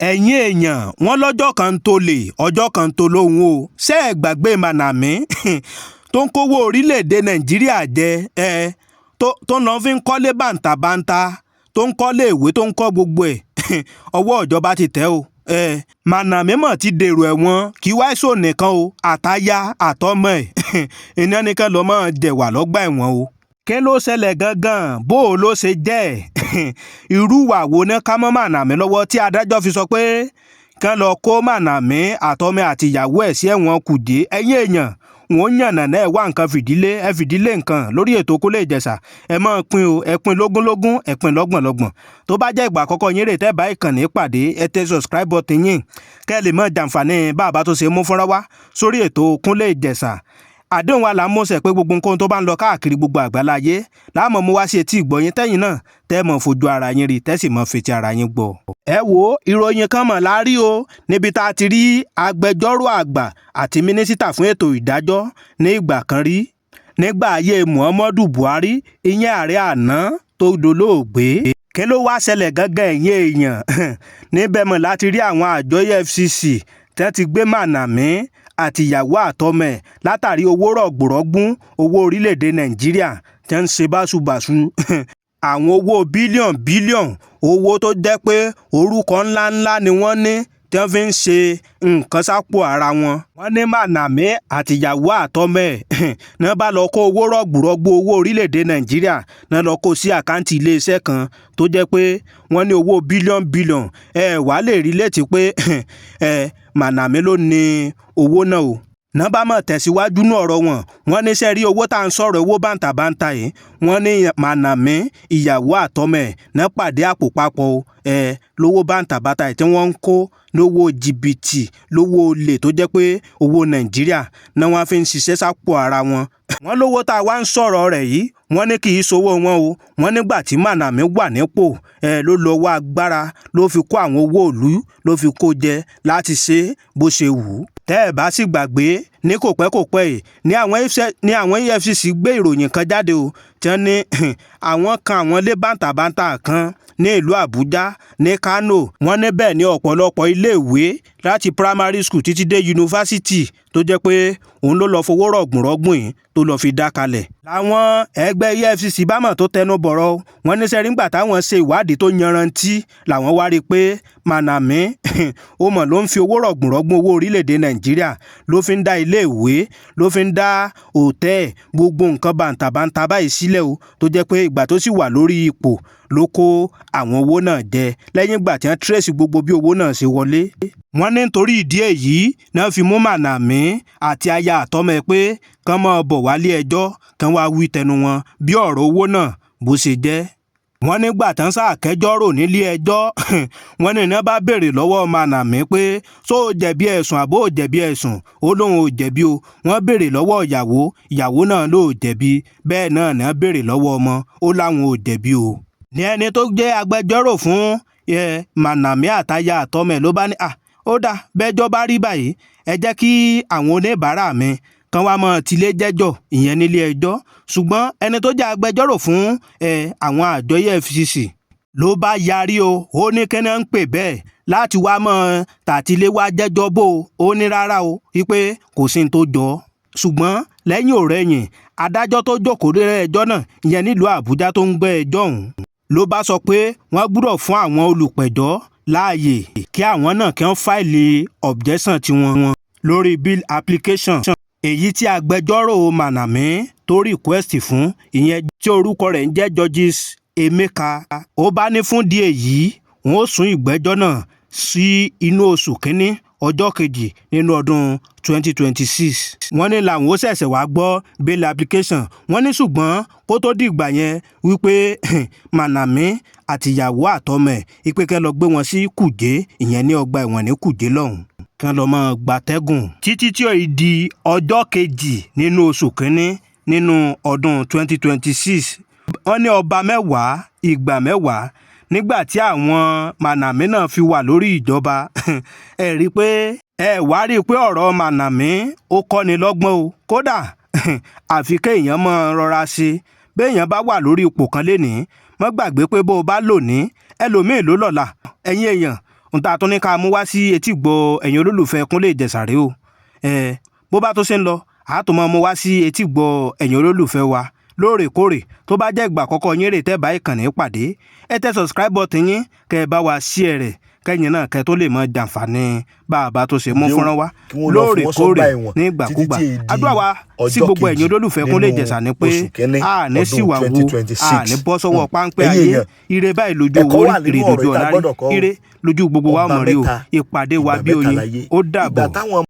Ẹ̀yin èèyàn, wọn lọ́jọ́ kan tó lé ọjọ́ kan tó lóhùn o. Ṣe é gbàgbé Malami tó ń kówó orílẹ̀-èdè Nàìjíríà jẹ ẹ, tó ń lọ fi ń kọ́lé bàǹtàbàǹtà, tó ń kọ́lé ìwé, tó ń kọ́ gbogbo ẹ̀? Ọwọ́ ìjọba ti tẹ̀ o. Malami mọ̀ ti dèrò ẹ̀wọ̀n. Kí wáá sọ nìkan o, àtaya àtọmọ ẹ̀ iná nìkan ló máa jẹ̀wà lọ́gbà ẹ̀wọ̀n o. Kí ló ṣẹlẹ̀ gangan? Bó o ló ṣe jẹ́? Irú wà wo ní ká mọ́ Malami lọ́wọ́ tí adájọ́ fi sọ pé kán lọ kó Malami àtọmọ àti ìyàwó ẹ̀ sí ẹ̀wọ̀n Kùjé? Ẹ̀yin èèyàn, wọ́n yànnà náà. Ẹ wá nǹkan fìdílé, ẹ fìdílé nǹkan lórí ètò Kólé Ìjẹ̀ṣà. Ẹ máa pín o, ẹ pín lógúnlógún, ẹ pín lọ́gbọ̀nlọ́gbọ̀n. Tó bá jẹ́ ìgbà àkọ́kọ́ yín rè tẹ́ bá ìkànnì pàdé, ẹ tẹ subscribe button yín kẹ́ ẹ lè mọ̀ jàǹfààní bàbá tó ṣe mú fúnra wá sórí ètò Kúnlé Ìjẹ̀ṣà. Àdéhùn wa là ń mọ̀ọ́sẹ̀ pé gbogbo nǹkan tó bá ń lọ káàkiri gbogbo àgbáláyé láàmú mú wá sí etí ìgbọ̀yìn tẹ́yìn náà, tẹ́ mọ̀ fojú ara yín rí, tẹ́ sì mọ̀ fetí ara yín gbọ́. Ẹ wo ìròyìn kan mọ̀ lárí o, níbi tá a ti rí agbẹjọ́rò àgbà àti mínísítà fún ètò ìdájọ́ ní ìgbà kan rí nígbà ayé Muhammadu Buhari, ìyẹn ààrẹ àná tó dolóògbé. Kí ló wá ṣẹlẹ̀ gángan, ẹ̀yin èèyàn? Níbẹ̀ mọ̀ láti rí àwọn àjọ EFCC tẹ́ ti gbé Malami àti ìyàwó àtọmọ ẹ̀ látàrí owó rọ̀gbùrọ̀gbùn owó orílẹ̀-èdè Nàìjíríà tẹ́ ń ṣe báṣubàṣu, àwọn owó bílíọ̀nù bílíọ̀nù owó tó jẹ́ pé orúkọ ńláńlá ni wọ́n ní tí wọ́n fi ń ṣe nǹkan sápò ara wọn. Wọ́n ní Malami àtìyàwó àtọmọ ẹ̀ náà bá lọ kó owó rọ̀gbùrọ̀gbù owó orílẹ̀-èdè Nàìjíríà náà lọ kó sí àkáǹtì iléeṣẹ́ kan tó jẹ́ pé wọ́n ní owó bílíọ̀nù bílíọ̀nù. Ẹ wàá lè rí létí pé ẹ Malami ló ní owó náà o. Náà bá mọ̀ tẹ̀síwájú ní ọ̀rọ̀ wọn, wọ́n ní sẹ́rí owó tá à ń sọ̀rọ̀, owó bàǹtàbàǹtà yìí, wọ́n ní Malami, ìyàwó àtọmọ ẹ̀ náà pàdé àpò papọ̀ o, ẹ lówó bàǹtàbàǹtà yìí tí wọ́n ń kó lówó jìbìtì, lówó olè, tó jẹ́ pé owó Nàìjíríà náà wọ́n fi ń ṣiṣẹ́ sápò ara wọn. Wọ́n lówó tá a wá ń sọ̀rọ̀ rẹ̀ yìí, wọ́n ní kì í ṣowó wọn o. Wọ́n nígbà tí Malami wà nípò ẹ ló lọ́wọ́ agbára ló fi kó àwọn owó ìlú, ló fi kó jẹ láti ṣe bó ṣe wù ú. Tẹ́ ẹ̀ bá sì gbàgbé, ní kò pẹ́ kò pẹ́ yìí ní àwọn EFCC gbé ìròyìn kan jáde o, tí wọ́n ní àwọn kan àwọn ilé bàǹtàbàǹtà kan ní ìlú Àbújá, ní Kano. Wọ́n ní bẹ́ẹ̀ ní ọ̀pọ̀lọpọ̀ iléèwé láti primary school títí dé yunifásitì tó jẹ́ pé òun ló lọ́ọ́ fowó rọ̀gbùnrọ̀gbùn yìí tó lọ́ọ́ fi dá kalẹ̀. Làwọn ẹgbẹ́ EFCC bá mọ̀ tó tẹnu bọ̀rọ̀, wọ́n ní sẹ́rí ńgbà táwọn ṣe ìwádìí tó yanrantí làwọn wá rí i pé Malami ó mọ̀ ló ń fi owó rọ̀gbùnrọ̀gbùn owó orílẹ̀-èdè Nàìjíríà ló fi ń dá iléèwé, ló fi ń dá hòtẹ́ẹ̀, gbogbo nǹkan bàǹtàbàǹtà báyìí sílẹ̀ o, tó jẹ́ pé ìgbà tó sì wà lórí ipò ló kó àwọn owó náà jẹ, lẹ́yìn ìgbà tí wọ́n trace gbogbo bí owó náà ṣe wọlé. Wọ́n ní nítorí ìdí èyí náà fi mú Malami àti aya àtọmọ ẹ̀ pé kán máa bọ̀ wálé ẹjọ́, kán wá wí tẹnu wọn bí ọ̀rọ̀ owó náà bó ṣe jẹ́. Wọ́n nígbà tán ṣàkẹjọ́ rò nílé ẹjọ́, wọ́n ní iná bá béèrè lọ́wọ́ Malami pé ṣó o jẹ̀bi ẹ̀sùn àbó ò jẹ̀bi ẹ̀sùn? Ó lóun ò jẹ̀bi o. Wọ́n béèrè lọ́wọ́ ìyàwó, ìyàwó náà ló jẹ̀bi. Bẹ́ẹ̀ náà náà béèrè lọ́wọ́ ọmọ, ó láwọn ò jẹ̀bi o. Ní ẹni tó jẹ́ agbẹjọ́rò fún Malami àtaya àtọmọ ẹ̀ ló bá ní à ó dá bẹ́jọ́ bá rí báyìí, ẹ jẹ́ kí àwọn oníbàárà mi kan wá mọ́ tilé jẹ́jọ́ ìyẹn nílé ẹjọ́. Ṣùgbọ́n ẹni tó jẹ́ agbẹjọ́rò fún àwọn àjọ EFCC ló bá yarí o. Ó ní kẹ́nà ń pè bẹ́ẹ̀ láti wá mọ́ tàtílé wá jẹ́jọ́ bò ó? Ní rárá o, wípé kò sí ní tó jọ ọ́. Ṣùgbọ́n lẹ́yìn òrẹ́yìn, adájọ́ tó jókòó lé ẹjọ́ náà, ìyẹn nílùú Àbújá, tó ń gbọ́ ẹjọ́ ọ̀hún, ló bá sọ pé wọ́n gbọ́dọ̀ fún àwọn olùpẹ̀jọ́ láàyè kí àwọn náà kí wọ́n file objection tiwọn lórí bail application èyí tí agbẹjọ́rò Malami tó request fún, ìyẹn tí orúkọ rẹ̀ ń jẹ́ Georges Emeka. Ó bá ní fún díẹ̀ yìí, wọ́n ó sún ìgbẹ́jọ́ náà sí inú oṣù kínní, ọjọ́ kejì nínú ọdún 2026. Wọ́n ní làwọn ó ṣẹ̀ṣẹ̀ wá gbọ́ bail application. Wọ́n ní ṣùgbọ́n kó tó dìgbà yẹn, wípé Malami àtìyàwó àtọmọ ẹ̀, ìpè kẹ́ lọ gbé wọn sí Kùjé, ìyẹn ní ọgbà ẹ̀wọ̀n ní Kùjé lọ́hùn, kí wọ́n lọ máa gbatẹ́gùn títí tí ó di ọjọ́ kejì nínú oṣù kínní nínú ọdún 2026. Wọ́n ní ọba mẹ́wàá ìgbà mẹ́wàá nígbà tí àwọn Malami náà fi wà lórí ìjọba. Ẹ rí i pé ẹ wá rí i pé ọ̀rọ̀ Malami ó kọ́ni lọ́gbọ́n o. Kódà àfi kéèyàn máa rọra ṣe béèyàn bá wà lórí ipò kan lénìí. Má gbàgbé pé bó o bá lò ní, ẹlòmíì ló lọ́la. Ẹ̀yin èèyàn, N ta tún ní ká mú wá sí etí gbọ́ ẹ̀yin olólùfẹ́ Kúnlé Ìjẹ̀ṣà rèé o. Bó bá tó ṣe ń lọ, a tún máa mú wá sí etí gbọ́ ẹ̀yin olólùfẹ́ wa lóòrèkóòrè. Tó bá jẹ́ ìgbà àkọ́kọ́ yín rè tẹ́ bá ìkànnì pàdé, ẹ tẹ subscribe button yín, kẹ́ ẹ bá wa share rẹ̀, kẹ́yìn náà kẹ́ tó lè mọ jàǹfààní bá a bá tó ṣe mú Ǹjẹ́ o, fọ́nrán wá kí wọ́n lọ fi wọ́n sọ́gbà lóòrèkóòrè ẹ̀wọ̀n nígbàkúgbà. títí tí di Àdúrà wa sí ọjọ́ gbogbo ẹ̀yin kejì olólùfẹ́ Kúnlé nínú Ìjẹ̀ṣà ni pé oṣù kínní a ní ọdún síwàwù, 2026. a ní bọ́ sọ́wọ́ páńpẹ́ Ẹ̀yin ayé. èèyàn, Ire báyìí lójú ẹ̀kọ́ owó wà rí, nínú ire ọ̀rọ̀ lójú yìí tá a ọ̀la rí, gbọ́dọ̀ kọ́ o. ire lójú gbogbo wa Ọba mọ̀ rí o. mẹ́ta, Ìpàdé wa ìgbà bí mẹ́ta oyin. láyé. Ó dàbọ̀. Ìgbà táwọn